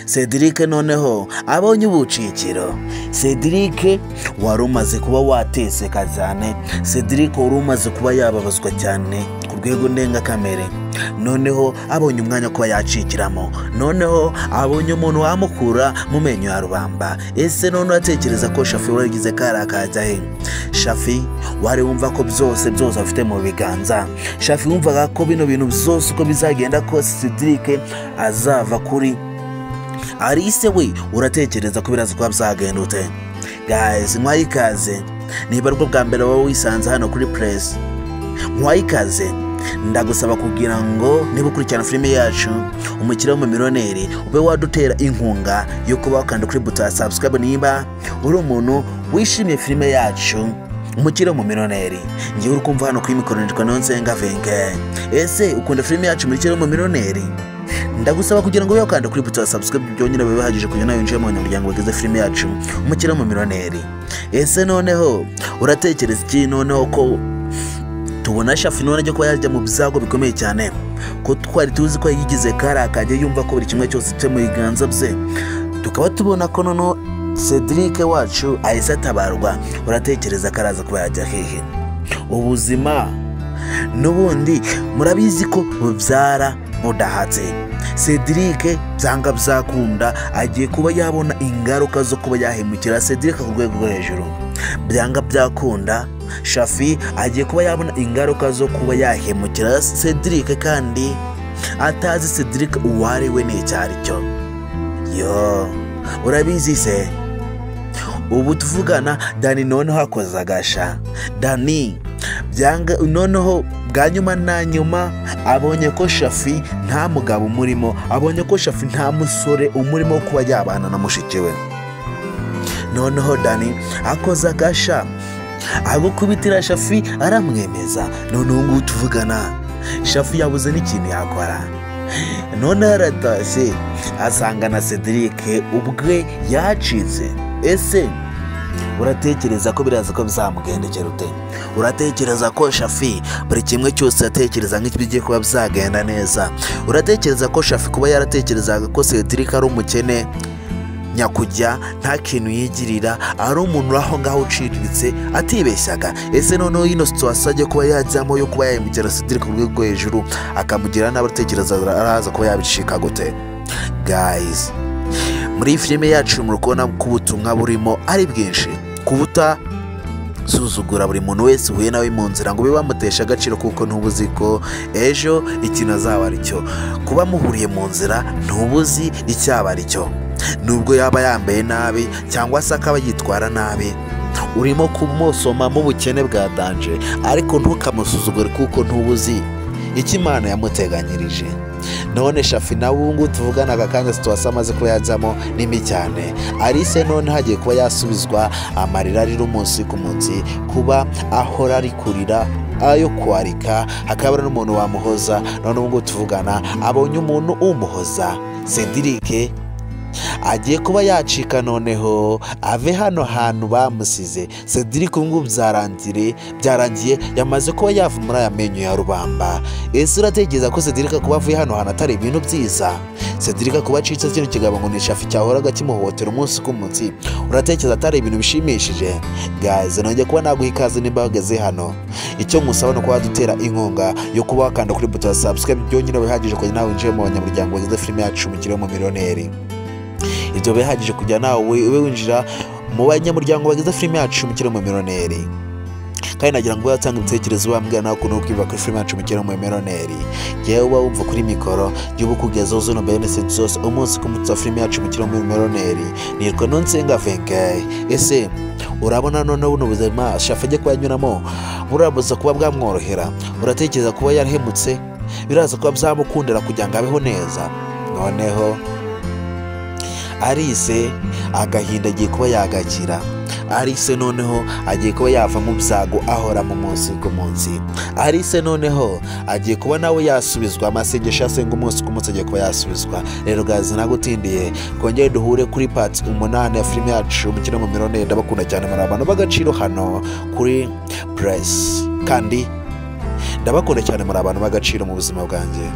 Cedric noneho abonye ubucikiro. Cedric wari umaze kuba wateseka cyane, Cedric wari umaze kuba yababazwa cyane ku rwego ndengakamere, noneho abonye umwanya kuba yacikiramo, noneho abonye umuntu wamukura mu menyo ya rubamba. Ese none uratekereza ko Shafi waragize karakajya he? Shafi wari wumva ko byose byose afite mu biganza. Shafi wumvaga ko bino bintu byose uko bizagenda kose Cedric azava kuri Alice we, uratekereza ko biraza kuba byagenda ute? Guys, nkwaye ikaze. Niba aribwo bwa mbere wowe wisanze hano kuri Press, nkwaye ikaze. Ndagusaba kugira ngo niba ukurikirana filime yacu Umukire w'Umumiliyoneri, ube wadutera inkunga yo kuba wakanda kuri buto ya subscribe niba uri umuntu wishimiye filime yacu Umukire w'Umumiliyoneri. Ngewe uri kumva hano kuri mikoro nitwa Niyonsenga Venke. Ese ukunda filime yacu Umukire w'Umumiliyoneri? Ndagusaba kugira ngo ube wakanda kuri buto ya subscribe byonyine bibe bihagije kugira nawe winjire mu banyamuryango bagize filime yacu Umukire w'Umumiliyoneri. Ese noneho uratekereza iki noneho ko tubona Shafi none ajya kuba yajya mu byago bikomeye cyane, ko twari tuzi ko yigize karakajya yumva ko buri kimwe cyose cyo mu biganza bye, tukaba tubona ko noneho Cedric wacu ahise atabarwa. Uratekereza ko araza kuba yajya hehe? Ubuzima n'ubundi murabizi ko bubyara budahatse. Cedric byanga byakunda agiye kuba yabona ingaruka zo kuba yahemukira Cedric ku rwego rwo hejuru. Byanga byakunda Shafi agiye kuba yabona ingaruka zo kuba yahemukira Cedric kandi atazi Cedric uwo ari we n'icyo ari cyo. Yo, urabizi se? Ubu tuvugana Dani noneho akoze agasha. Dani byanga noneho bwa nyuma na nyuma abonye ko Shafi nta mugabo umurimo, abonye ko Shafi nta musore umurimo kuba yabana na mushiki we. Noneho Dani akoze agasha agukubitira Shafi aramwemeza. Noneho ngubu tuvugana Shafi yabuze n'ikintu yakora. None aratashye asanga na Cedric ubwe yacitse. Ese uratekereza ko biraza ko bizamugendekera ute? Uratekereza ko Shafi buri kimwe cyose yatekereza nk'ikigiye kuba byagenda neza? Uratekereza ko Shafi kuba yaratekerezaga ko Cedric ari umukene nyakujya nta kintu yigirira, ari umuntu aho ngaho uciriritse, atibeshyaga? Ese noneho ino situation ajya kuba yajyamo yo kuba yahemukira Cedric ku rwego rwo hejuru akamugira nabi, uratekereza araza kuba yabicika gute? Guys, muri filime yacu muri kubona ko ubutumwa burimo ari bwinshi, kubuta suzugura buri muntu wese uhuye nawe mu nzira ngo ube wamutesha agaciro, kuko ntubuzi ko ejo ikintu azaba ari cyo. Kuba muhuriye mu nzira ntubuzi icyaba ari cyo, nubwo yaba yambaye nabi cyangwa se akaba yitwara nabi, urimo kumusoma mu bukene bwa danje, ariko ntukamusuzugure kuko ntubuzi icyo Imana yamuteganyirije. None Shafi nawe ubu ngubu tuvugana aka kanya situation amaze kuba yajyamo ni mbi cyane. Alice none hagiye kuba yasubizwa amarira arira umunsi ku munsi, kuba ahora ari kurira ayo kwarika, hakaba n'umuntu wamuhoza. None ubu ngubu tuvugana abonye umuntu umuhoza, Cedric agiye kuba yacika noneho ave hano hantu bamusize. Cedric ubu ngubu byarangiye yamaze kuba yava muri aya menyo ya rubamba. Ese uratekereza ko Cedric kuba avuye hano hantu atari ibintu byiza? Cedric kuba acitse kino kigabo ngo ni Shafi cyahoraga kimuhohotera umunsi ku munsi, uratekereza atari ibintu bishimishije? Guys, nongeye kuba naguha ikaze nimba wageze hano. Icyo musaba ni ukuba wadutera inkunga yo kuba wakanda kuri buto ya subscribe byonyine bihagije kugira nawe winjire mu banyamuryango bagize filime yacu Umukire w'Umumiliyoneri. Ibyo bihagije kugira nawe ube winjira mu banyamuryango bagize filime yacu Umukire w'Umumiliyoneri. Kandi nagira ngo utange ibitekerezo wambwira nawe ukuntu ukwiba kuri filime yacu Umukire w'Umumiliyoneri. Yewe uba wumva kuri mikoro y'ubu kugezaho zino benefits zose umunsi ku munsi wa filime yacu Umukire w'Umumiliyoneri. Nitwa Niyonsenga Venke. Ese urabona noneho buno buzima Shafi ajya kuba yanyuramo burabuza kuba bwamworohera? Uratekereza kuba yarahemutse biraza kuba byamukundira kugira ngo abeho neza? Noneho Alice agahinda agiye kuba yagakira. Alice noneho agiye kuba yava mu byago ahora mu munsi ku munsi. Alice noneho agiye kuba nawe yasubizwa amasengesho asenga umunsi ku munsi agiye kuba yasubizwa. Rero guys, nagutindiye twongere duhure kuri part 8 ya filime yacu Umukire w'Umumiliyoneri. Ndabakunda cyane muri abantu b'agaciro hano kuri Press, kandi ndabakunda cyane muri abantu b'agaciro mu buzima bwanjye.